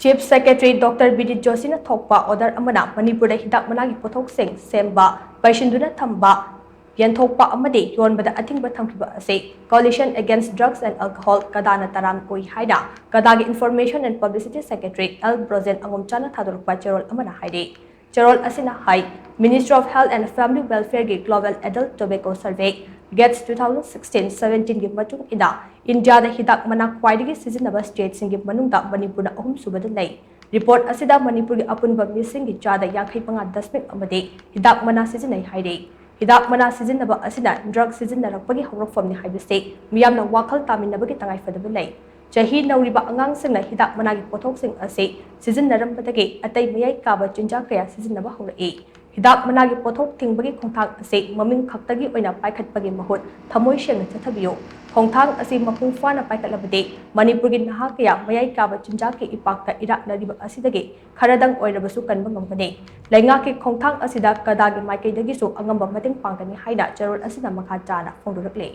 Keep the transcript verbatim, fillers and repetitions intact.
Chief Secretary Doctor Bidit Joshina ꯊꯣꯛꯄ order ꯑꯃꯅ ꯃꯅꯤꯄꯨꯔꯗ ꯍꯤꯗꯥꯛ ꯃꯅꯥꯒꯤ ꯄꯣꯠꯊꯣꯛꯁꯤꯡ ꯁꯦꯝꯕ, ꯄꯩꯁꯤꯟꯗꯨꯅ ꯊꯝꯕ, ꯌꯦꯟꯊꯣꯛꯄ ꯑꯃꯗꯤ ꯌꯣꯟꯕꯗ ꯑꯊꯤꯡꯕ ꯊꯝꯈꯤꯕ ꯑꯁꯤ Coalition Against Drugs and Alcohol, ꯀꯗꯥꯅ ꯇꯔꯥꯝ ꯑꯣꯏ ꯍꯥꯏꯅ ꯀꯗꯥꯒꯤ Information and Publicity Secretary L Brojen ꯑꯉꯣꯝꯆꯥꯅ ꯊꯥꯗꯣꯔꯛꯄ ꯆꯦꯔꯣꯜ ꯑꯃꯅ ꯍꯥꯏꯔꯤ꯫ ꯆꯦꯔꯣꯜ ꯑꯁꯤꯅ ꯍꯥꯏ, Ministry of Health and Family Welfare ꯒꯤ Global Adult Tobacco Survey, GATS two thousand sixteen seventeen ꯒꯤ ꯃꯇꯨꯡ ꯏꯟꯅ, ꯏꯟꯗꯤꯌꯥꯗ ꯍꯤꯗꯥꯛ ꯃꯅꯥ ꯈ꯭ꯋꯥꯏꯗꯒꯤ ꯁꯤꯖꯤꯟꯅꯕ state ꯁꯤꯡꯒꯤ ꯃꯅꯨꯡꯗ ꯃꯅꯤꯄꯨꯔꯅ ꯑꯍꯨꯝꯁꯨꯕꯗ ꯂꯩ꯫ Report ꯑꯁꯤꯗ ꯃꯅꯤꯄꯨꯔꯒꯤ ꯑꯄꯨꯟꯕ ꯃꯤꯁꯤꯡꯒꯤ ꯆꯥꯗ ꯌꯥꯡꯈꯩ ꯃꯉꯥ ꯗꯁꯃꯤꯛ ꯑꯃꯗꯤ ꯍꯤꯗꯥꯛ ꯃꯅꯥ ꯁꯤꯖꯤꯟꯅꯩ ꯍꯥꯏꯔꯤ꯫ ꯍꯤꯗꯥꯛ ꯃꯅꯥ ꯁꯤꯖꯤꯟꯅꯕ ꯑꯁꯤꯅ drug ꯁꯤꯖꯤꯟꯅꯔꯛꯄꯒꯤ ꯍꯧꯔꯛꯐꯝꯅꯤ ꯍꯥꯏꯕꯁꯤ ꯃꯤꯌꯥꯝꯅ ꯋꯥꯈꯜ ꯇꯥꯃꯤꯟꯅꯕꯒꯤ ꯇꯉꯥꯏꯐꯗꯕ ꯂꯩ꯫ ꯆꯍꯤ ꯅꯧꯔꯤꯕ ꯑꯉꯥꯡꯁꯤꯡꯅ ꯍꯤꯗꯥꯛ ꯃꯅꯥꯒꯤ ꯄꯣꯠꯊꯣꯛꯁꯤꯡ ꯑꯁꯤ ꯁꯤꯖꯤꯟꯅꯔꯝꯕꯗꯒꯤ ꯑꯇꯩ ꯃꯌꯥꯏ ꯀꯥꯕ ꯆꯤꯟꯖꯥꯛ ꯀꯌꯥ ꯁꯤꯖꯤꯟꯅꯕ ꯍꯧꯔꯛꯏ꯫ ꯍꯤꯗꯥꯛ ꯃꯅꯥꯒꯤ ꯄꯣꯠꯊꯣꯛ ꯊꯤꯡꯕꯒꯤ ꯈꯣꯡꯊꯥꯡ ꯑꯁꯤ ꯃꯃꯤꯡ ꯈꯛꯇꯒꯤ ꯑꯣꯏꯅ ꯄꯥꯏꯈꯠꯄꯒꯤ ꯃꯍꯨꯠ ꯊꯃꯣꯏ ꯁꯦꯡꯅ ꯆꯠꯊꯕꯤꯌꯨ꯫ ꯈꯣꯡꯊꯥꯡ ꯑꯁꯤ ꯃꯄꯨꯡ ꯐꯥꯅ ꯄꯥꯏꯈꯠꯂꯕꯗꯤ ꯃꯅꯤꯄꯨꯔꯒꯤ ꯅꯍꯥ ꯀꯌꯥ ꯃꯌꯥꯏ ꯀꯥꯕ ꯆꯤꯟꯖꯥꯛꯀꯤ ꯏꯄꯥꯛꯇ ꯏꯔꯥꯛꯅꯔꯤꯕ ꯑꯁꯤꯗꯒꯤ ꯈꯔꯗꯪ ꯑꯣꯏꯔꯕꯁꯨ ꯀꯟꯕ ꯉꯝꯒꯅꯤ꯫ ꯂꯩꯉꯥꯛꯀꯤ ꯈꯣꯡꯊꯥꯡ ꯑꯁꯤꯗ ꯀꯗꯥꯒꯤ ꯃꯥꯏꯀꯩꯗꯒꯤꯁꯨ ꯑꯉꯝꯕ ꯃꯇꯦꯡ ꯄꯥꯡꯒꯅꯤ ꯍꯥꯏꯅ ꯆꯦꯔꯣꯜ ꯑꯁꯤꯅ ꯃꯈꯥ ꯇꯥꯅ ꯐꯣꯡꯗꯣꯔꯛꯂꯤ꯫